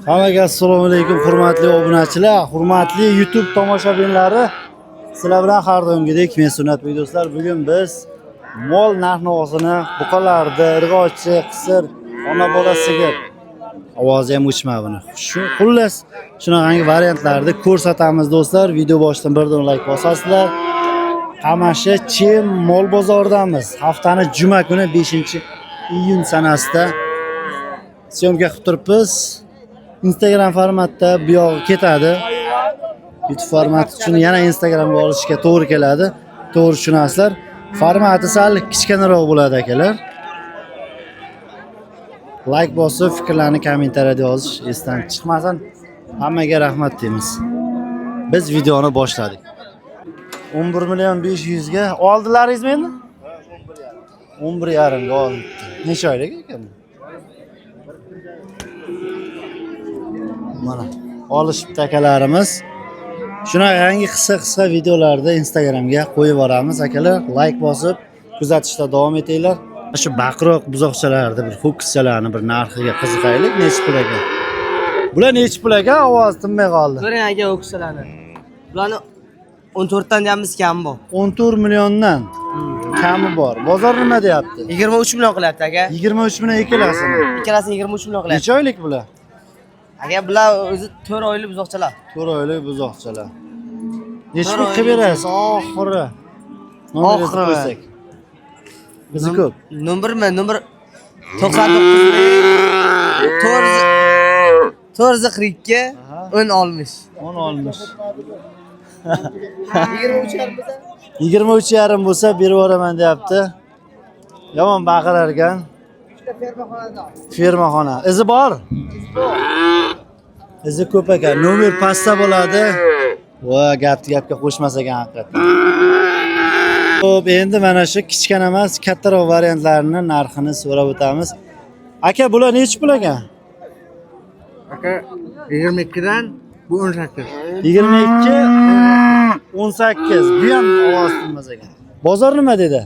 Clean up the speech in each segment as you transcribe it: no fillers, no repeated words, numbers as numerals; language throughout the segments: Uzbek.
Hammaga assalomu alaykum, hurmatli obunachilar, hurmatli YouTube tomoshabinlari. Sizlar bilan har doimgidek men Sunnatbek do'stlar. Bugun biz mol narx-navosini, buqalarni, irg'ochi, qisir, ona bola sigir ovozi ham o'chmadi buni. Shu xullas shunaqangi variantlarni ko'rsatamiz do'stlar. Video boshidan birdan like bosasizlar. Qamashi Chem mol bozoridamiz. Haftani juma kuni 5-iyun sanasida syomka qilib turibmiz. Instagram formatda bu yog'i ketadi. YouTube formati uchun yana Instagramga olishga to'g'ri keladi. To'g'ri tushunasizlar. Formati sal kichkinaroq bo'ladi akalar. Like bosib, fikrlarni kommentariyada yozish esdan chiqmasin. Hammaga rahmat deymiz. Biz videoni boshladik. 11 million 500 ga oldilaringizmi endi? 11,5 ga oldi. Necha oylik ekan bu? Mana olishibdi akalarimiz. Shunaqangi qisqa-qisqa videolarda Instagramga qo'yib boramiz akalar. Like bosib kuzatishda davom etinglar. Shu baqiroq buzoqchalarni bir ho'kizchalarni bir narxiga qiziqaylik, nechi pul ekan? Bular nechi pul ekan? Ovoz tinmay qoldi. Ko'ring aka o'ksalarni. Bularni 14 dan deyapmiz, kam bor. 14 milliondan kami bor. Bozor nima deyapti? 23 million qilyapti aka. 23 million ikkalasini. Ikkalasini 23 million qilyapti. Necha oylik bular? Aka, bular o'zi 4 oylik buzoqchalar. 4 oylik buzoqchalar. Necha To'rt pul qilib oylik. berasiz oxiri? Nomer yozib Oxiri. qo'ysak. Bizi ko'p. Nomermi? Nomer 99 442 Aha. 10 60. 10 olmish. 23 yarim bo'lsa? 23 yarim bo'lsa berib yuboraman deyapti. Yomon baqirar ekan. Fermaxona. Izi bor. Izi ko'p ekan. Nomer pastda bo'ladi. Va gapni gapga qo'shmas ekan haqiqatdan. Xo'p, endi mana shu kichkina emas, kattaroq variantlarini narxini so'rab o'tamiz. Aka, bular nechi pul ekan? Aka 22 dan bu 18. 22 18. Bu ham ovoz tinmas ekan. Bozor nima dedi?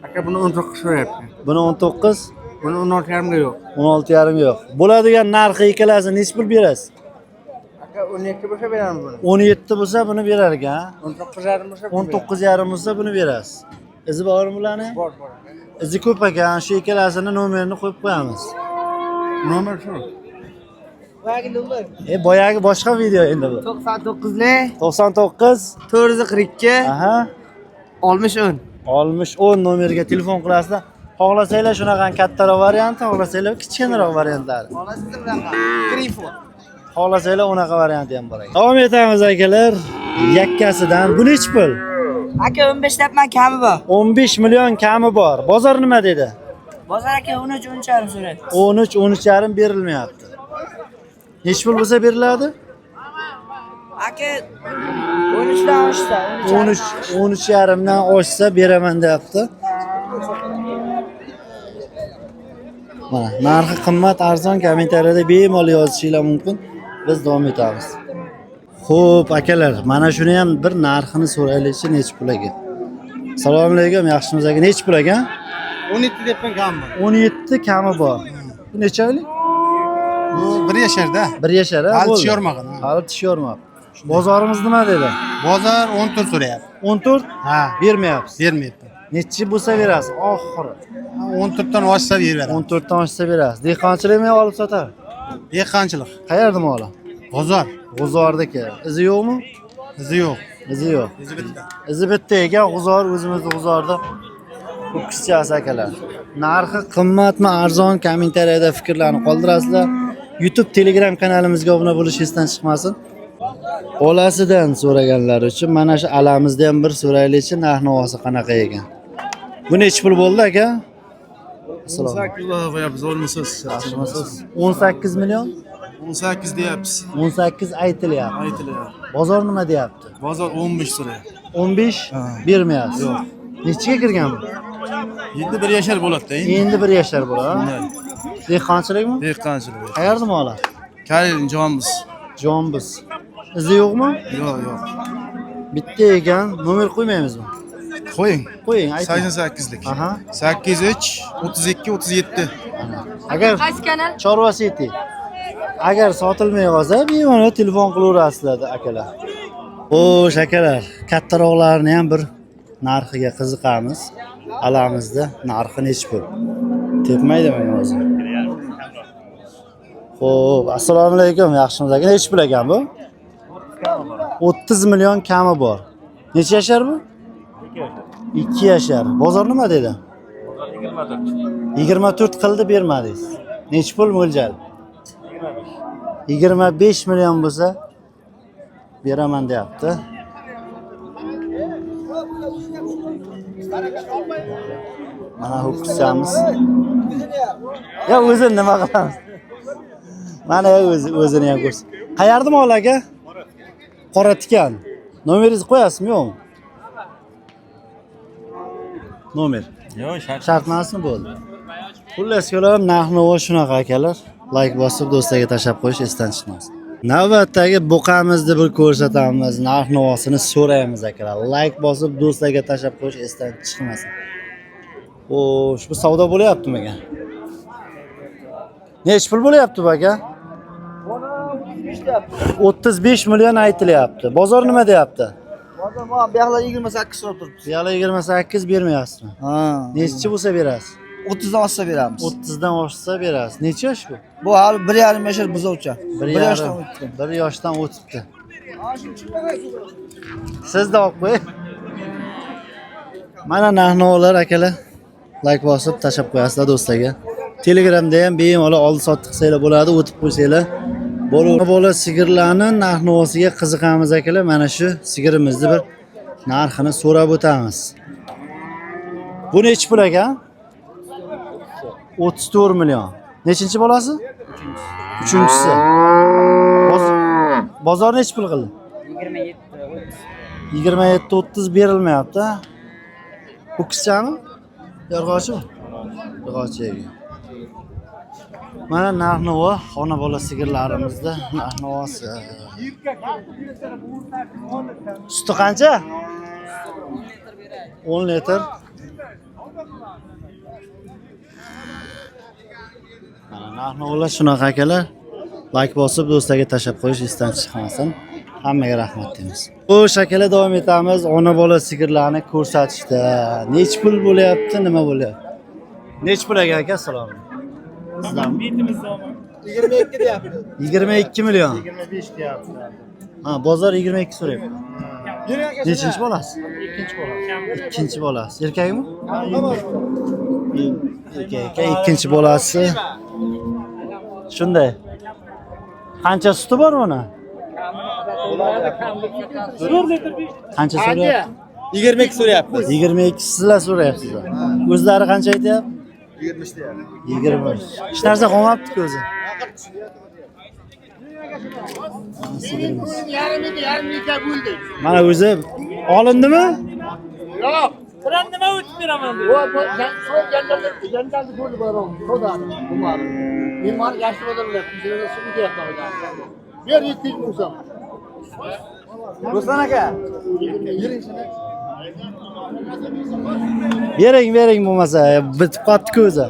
Aka buni 19 so'rayapti. Buni 19, Buni 16 yarimga yo'q. 16 yarim yo'q. Bo'ladigan narxi ikkalasi nechi pul berasiz? Aka 12 bo'lsa beramiz buni. 17 bo'lsa buni berar ekan. Ha? 19 yarim bo'lsa buni 19 yarim bo'lsa buni berasiz. Izi bormi bularni? beramiz. Bor, bor. Aka. Izi ko'p ekan. Shu ikkalasini nomerini qo'yib qo'yamiz. Nomer shu. Boyagi nomer Boyagi boshqa video endi bu. 99 ne? 99 442 aha 60 10. 60 10 nomerga telefon qilasizlar. Xohlasanglar shunaqa kattaroq varianti, xohlasanglar kichkinaroq variantlari. Olasizmi bunaqa? Grifo. Xohlasanglar unaqa varianti ham bor ekan. Davom etamiz akalar. Yakkasidan bu nechi pul? Aka 15 deyapman, kami bor. 15 million kami bor. Bozor nima dedi? Bozor aka 13 13 yarim so'rayapti. 13 13 yarim berilmayapti. Nechi pul bo'lsa beriladi? Aka 13 dan oshsa, 13 13 yarimdan oshsa beraman deyapti. Mana narxi qimmat, arzon kommentariyada bemalol yozishinglar mumkin. Biz davom etamiz. Xo'p, akalar, mana shuni ham bir narxini so'raylikchi, nechi pul ekan? Assalomu alaykum, yaxshimisiz aka? Nechi pul ekan? 17 debman kam bor. 17 kami bor. Bu necha oylik? Bu 1 yasharda. Bir yashar, ha? Hali Bo'ldi. tish yormagan, ha. Hali tish yormabdi. Bozorimiz nima dedi? Bozor 14 so'rayapti. 14 Ha, bermayapsiz. bermayapti. Nechi bo'lsa berasiz oxiri? 14 dan oshsa beraveradi. 14 dan oshsa berasiz. Dehqonchilikmi olib sotar? Dehqonchilik. Qayerda moli? Bozor. G'uzordiki. Izi yo'qmi? Izi yo'q. Izi yo'q. Izi bitta. Izi bitta ekan, G'uzor o'zimizni G'uzorda ho'kizchasi akalar. Narxi qimmatmi, arzon kommentariyada fikrlarni qoldirasizlar. YouTube, Telegram kanalimizga obuna bo'lish esdan chiqmasin. Olasidan so'raganlar uchun mana shu alamizda ham bir so'raylikchi, narx navosi qanaqa ekan. Bu nechi pul bo'ldi aka? Assalomu alaykum. Qo'yapmiz, o'rmisiz. Yaxshimisiz? 18 million? 18 deyapmiz. 18 aytilyapti. Aytilyapti. Bozor nima deyapti? Bozor 15 so'rayapti. 15 Ha. bermayapsiz. Yo'q. Nechiga kirgan bu? Endi bir yashar bo'ladi-da endi. Endi bir yashar bo'ladi. ha? Shunday. Dehqonchilikmi? Dehqonchilik. Qayerda moli? Kalin jonmiz. Jonbiz. Izi yo'qmi? Yo'q, yo'q. Bitta ekan. Nomer qo'ymaymizmi? Qo'ying. Qo'ying, ayting. 88lik. Aha. 83 32 37. Agar Qaysi kanal? Chorva City. Agar sotilmay qolsa, bemalol telefon qilaverasizlar akalar. Xo'sh akalar, kattaroqlarini ham bir narxiga qiziqamiz. Alamizda narxi nechi pul? Tepmaydimi o'zi? Xo'p, assalomu alaykum, yaxshimisiz aka? Nechi pul ekan bu? 30 million kami bor. Necha yashar bu? 2 yashar. Bozor nima dedi? 24 qildi, bermadingiz. Nechi pul mo'ljal? 25 million bo'lsa beraman deyapti. Mana ho'kizchamiz. Ya o'zini nima qilamiz? Mana o'zini ham ko'rsin. Qayerda mol aka? Qora tikan. Nomeringizni qo'yasizmi, yo'qmi? Nomer. Yo'q, shart. Shart emasmi bo'ldi? Xullas kalom, narx-navo shunaqa akalar. Like bosib do'stlarga tashlab qo'yish esdan chiqmasin. Navbatdagi buqamizni bir ko'rsatamiz, narx-navosini so'raymiz akalar. Like bosib do'stlarga tashlab qo'yish esdan chiqmasin. Xo'sh, bu savdo bo'lyaptimi aka? Nechi pul bo'lyapti bu aka? 35 million aytilyapti. Bozor nima deyapti? Bozor bu yoqlar 28 so'rab turibdi. Bu yoqlar 28 bermayapsizmi? Ha. Nechi bo'lsa berasiz? 30 dan oshsa beramiz. 30 dan oshsa berasiz. Necha yosh bu? Bu hali 1,5 yashar buzovcha. Bir yoshdan o'tdi. 1 yoshdan o'tibdi. Siz da olib qo'ying. Mana narx-navolar akalar. Like bosib tashlab qo'yasizlar do'stlarga. Telegramda ham bemalol oldi sotdi qilsanglar bo'ladi, o'tib qo'ysanglar. Bola sigirlarni narx-navosiga qiziqamiz akalar. Mana shu sigirimizni bir narxini so'rab o'tamiz. Bu nechi pul aka? 34 million. Nechinchi bolasi? Uchinchisi. Bozor nechi pul qildi? 27.30 berilmayapti. Ho'kizchami? Yorg'ochimi? Yorg'ochi ekan. Mana narx-navo xona bola sigirlarimizda narx-navosi. Suti qancha? 10 litr. Mana narx-navolar shunaqa akalar. Like bosib do'stlarga tashlab qo'yish esdan chiqmasin. Hammaga rahmat deymiz. Xo'sh akalar, davom etamiz. Ona bola sigirlarni ko'rsatishda. Nechi pul bo'lyapti, nima bo'lyapti? Nechi pul aka aka? Assalomu alaykum. Sizlarmi? 22 deyapti. 22 million. 25 deyapti. Ha, bozor 22 so'rayapti. Nechinchi bolasi? Ikkinchi bolasi. Ikkinchi bolasi. Erkakmi? Erkak aka, ikkinchi bolasi. Shunday. Qancha suti bor buni? Qancha so'rayapti? 22 so'rayapti. 22 sizlar so'rayapsizlar. O'zlari qancha aytyapti? 20 deyapti. 20. Hech narsa qolmabdi-ku o'zi. Mana o'zi olindimi? Yo'q. Bilan nima o'tib beraman dedi. Ber 700 ming so'm. Ruslan aka. Bering, bering bo'lmasa, bitib qolibdi-ku o'zi.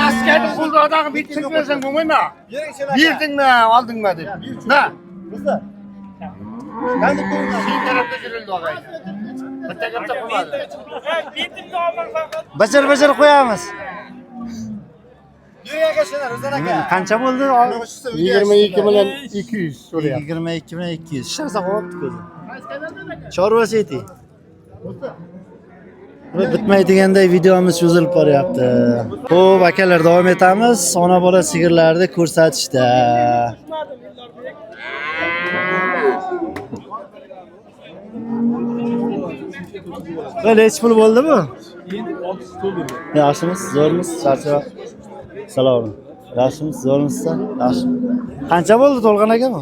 Askarni qo'lda odam bitsin bersang bo'lmaymi? Berdingmi, oldingmi deb. Na. Sen tarafda yurildi og'ay. Bitta gapda qolmadi. Bajir-bajir qo'yamiz. Bering aka shuni, Ruslan aka. Qancha bo'ldi? 22 million 200 so'rayapti. 22 million 200. Hech narsa qolmabdi-ku o'zi. Chorva seti. Bitmaydiganday videomiz cho'zilib boryapti. Xo'p, akalar, davom etamiz. Ona bola sigirlarni ko'rsatishda. Nechi pul bo'ldi bu? Yaxshimisiz, zo'rmisiz? Charchab. Salom. Yaxshimisiz, zo'rmisiz? Yaxshi. Qancha bo'ldi To'lqin aka bu?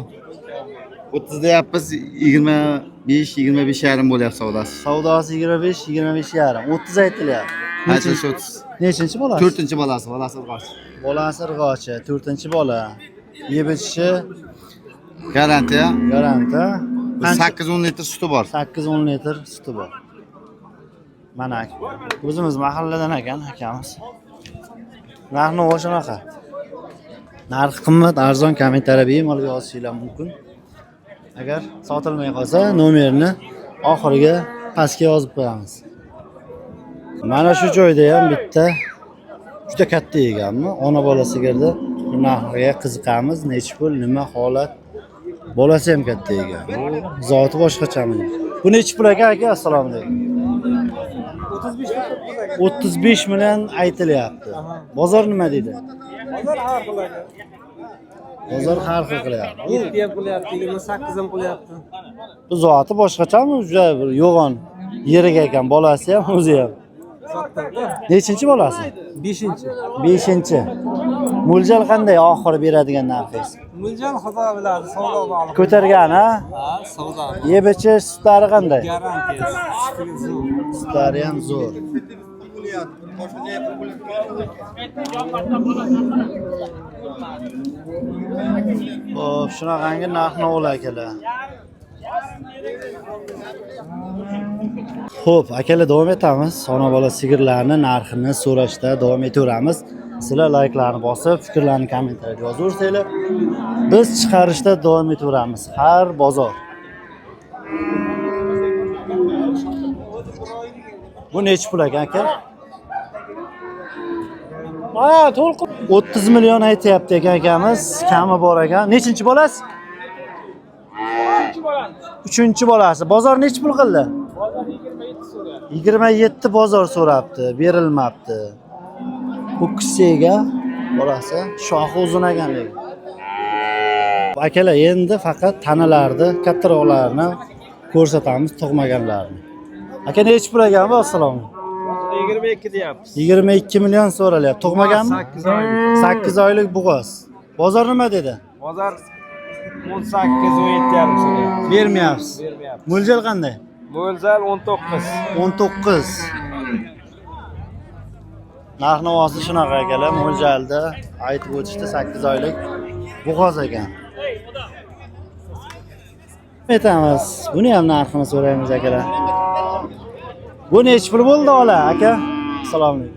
30 deyapmiz, 25, 25,5 bo'lyapti savdosi. Savdosi 25, 25,5. 30 aytilyapti. Nechinchi 30? Nechinchi bolasi? 4-chi bolasi, bolasi urg'ochi. Bolasi urg'ochi, 4-chi bola. Yeb ichishi Garantiya. Garantiya. 8-10 litr suti bor. 8-10 litr suti bor. Mana o'zimiz mahalladan ekan akamiz. Narx-navo shunaqa. Narxi qimmat, arzon kommentariya bemalol yozishinglar mumkin. Agar sotilmay qolsa, nomerini oxiriga pastga yozib qo'yamiz. Mana shu joyda ham bitta juda katta eganmi? Ona bola sigirni narxiga qiziqamiz, nechi pul, nima holat. Bolasi ham katta ekan. Bu zoti boshqachami? Bu nechi pul aka aka? Assalomu alaykum. 35 million aytilyapti. Bozor nima deydi? Bozor har xil aka. Bozor har xil qilyapti. 7 ham qilyapti, 28 ham qilyapti. Bu zoti boshqachami? Juda bir yo'g'on yeriga ekan, bolasi ham, o'zi ham. Zotlarda. Nechinchi bolasi? 5-chi. 5-chi. Mo'ljal qanday oxiri beradigan narxingiz? Mo'ljal xudo biladi, savdo bog'liq. Ko'targan, ha? Ha, savdo. Yeb ichish sutlari qanday? Garantiya. Sutini zo'r. Sutlari ham zo'r. Xo'p, shunaqangi narx-navolar akalar. Xo'p, akalar davom etamiz. Ona bola sigirlarni narxini so'rashda davom etaveramiz. Sizlar layklarni bosib, fikrlarni kommentariyada yozaversanglar, biz chiqarishda davom etaveramiz har bozor. Bu nechi pul ekan aka? Ha, to'lqin 30 million aytyapti ekan akamiz, kami bor ekan. Nechinchi bolasi? 3-chi bolasi. Bozor nechi pul qildi? Bozor 27 so'rayapti. 27 bozor so'rabdi, berilmabdi. Ho'kizchaga bolasi shoxi uzun ekan lekin. Akalar, endi faqat tanalarni, kattaroqlarini ko'rsatamiz, tug'maganlarini. Aka nechi pul ekan bu? Assalomu alaykum. 22 deyapmiz. 22 million so'ralyapti. Tug'maganmi? 8 oylik. 8 oylik bo'g'oz. Bozor nima dedi? Bozor 18 17,5 so'rayapti. Bermayapsiz. Bermayapti. Mo'ljal qanday? Mo'ljal 19. 19. Narx-navosi shunaqa akalar, mo'ljalda aytib o'tishdi 8 oylik bo'g'oz ekan. Aytamiz, buni ham narxini so'raymiz akalar. Bu nechi pul bo'ldi ola aka? Assalomu alaykum.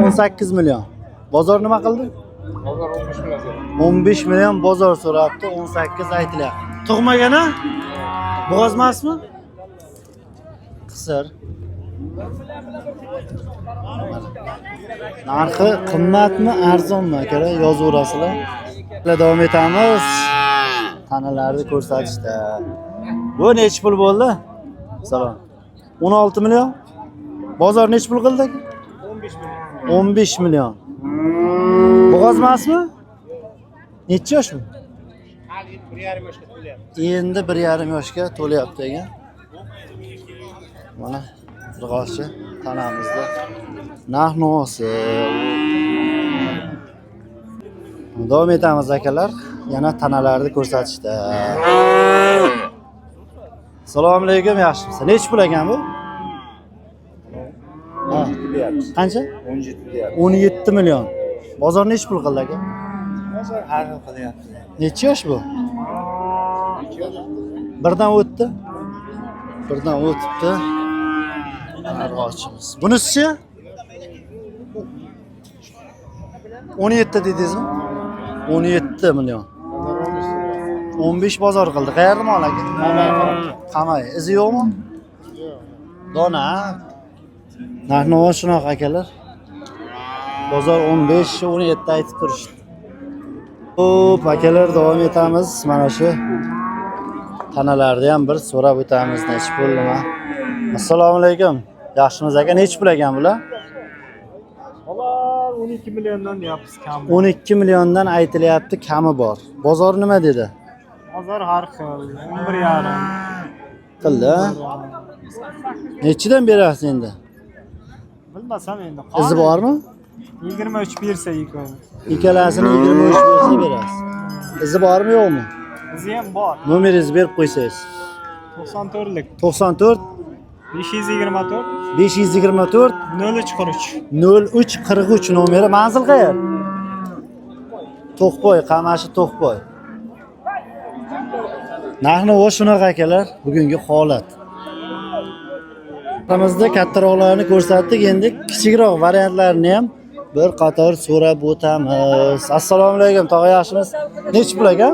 18 million. Bozor nima qildi? Bozor 15 million so'rayapti. 15 million bozor so'rabdi, 18 aytilyapti. Tug'magan a? Bo'g'oz emasmi? Qisir. Narxi qimmatmi, arzonmi akalar? Yozaverasizlar. Davom etamiz. Tanalarni ko'rsatishda. Bu nechi pul bo'ldi? Salom. 16 million. Bozor nechi pul qildi aka? 15 million. 15 million. Bo'g'oz emasmi? Necha yosh bu? Hali 1,5 yoshga to'lyapti. Endi 1,5 yoshga to'lyapti ekan. Mana irg'ochi tanamizda narx-navosi. Davom etamiz akalar, yana tanalarni ko'rsatishda. Assalomu alaykum, yaxshimisiz? Nechi pul ekan bu? Qancha? 17 deyapti. 17 million. Bozor nechi pul qildi aka? Bozor har xil qilyapti. Necha yosh bu? Birdan o'tdi. Birdan o'tibdi. Arg'ochimiz. Bunisi-chi? 17 dedingizmi? 17 million. 15 bozor qildi. Qayerda mol aka? Qamay. Izi yo'qmi? Yo'q. Dona. Narx-navo shunaqa akalar. Bozor 15, 17 aytib turishdi. Xo'p, akalar davom etamiz. Mana shu tanalarni ham bir so'rab o'tamiz, nechi pul nima. Assalomu alaykum. Yaxshimiz aka, nechi pul ekan bular? Ular 12 milliondan deyapmiz kam. 12 milliondan aytilyapti, kami bor. Bozor nima dedi? Bozor har xil, 11,5. Qildi. Nechidan berasiz endi? Bilmasam endi. Izi bormi? 23 bersa ikkovini. Ikkalasini 23 bersa berasiz. Izi bormi yo'qmi? Izi ham bor. Nomeringizni berib qo'ysangiz. 94lik 94 524 524 0343. 0343 nomeri. Manzil qayer? To'qboy, Qamashi To'qboy. Narx-navo shunaqa akalar, bugungi holat. Aramizda kattaroqlarini ko'rsatdik, endi kichikroq variantlarini ham bir qator so'rab o'tamiz. Assalomu alaykum, tog'a, yaxshimisiz? Nechi pul aka?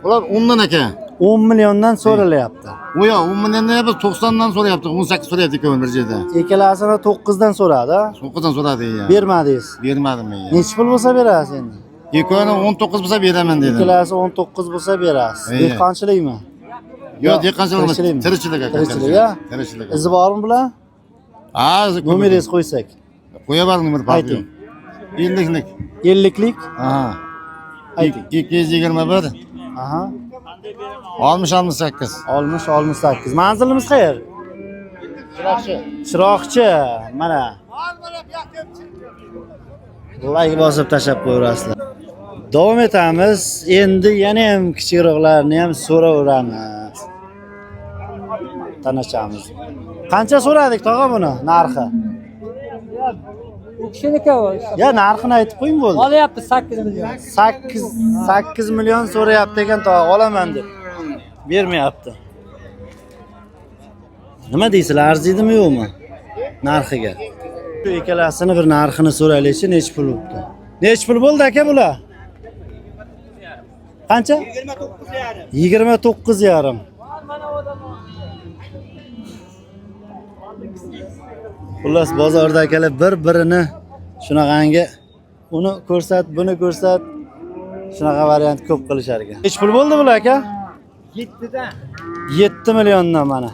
Ular 10dan aka. 10 milliondan so'ralyapti. U yo'q, 10 milliondan biz 90dan so'rayapti, 18 so'rayapti ikkovini bir yerda. Ikkalasini 9dan so'radi. 9dan so'radi ya. Bermadingiz. Bermadim men. ya. Nechi pul bo'lsa berasiz endi? Ikkovini 19 bo'lsa beraman dedim. Ikkalasi 19 bo'lsa berasiz. Iya. Dehqonchilikmi? Yo'q, dehqonchilik emas, Tirikchilikmi? tirikchilik aka. Tirikchilik, a? Tirikchilik. Izi bormi bular? Ha, izi ko'p. Nomeringizni qo'ysak. Qo'ya ber nomer farqi Ayting. yo'q. 50lik. 50lik Ha. Ayting. 221 Aha. 60 68. 60 68. Manzilimiz qayer? Chiroqchi. Chiroqchi. Mana. Like bosib tashlab qo'yaverasizlar. Davom etamiz. Endi yana ham kichikroqlarni ham so'raveramiz. Tanashamiz. Qancha so'radik tog'a buni narxi? U kishiniki u. Ya narxini aytib qo'ying bo'ldi. Olyapti 8 million. 8 million so'rayapti ekan tog'a, olaman deb. Bermayapti. Nima deysizlar, arziydimi yo'qmi? Narxiga. Shu ikkalasini bir narxini so'raylikchi, nechi pul bo'libdi? Nechi pul bo'ldi aka bular? Qancha? 29,5. 29,5. Xullas bozorda akalar bir-birini shunaqangi uni ko'rsat, buni ko'rsat. Shunaqa variant ko'p qilishar ekan. Nechi pul bo'ldi bular aka? 7 dan. 7 milliondan mana.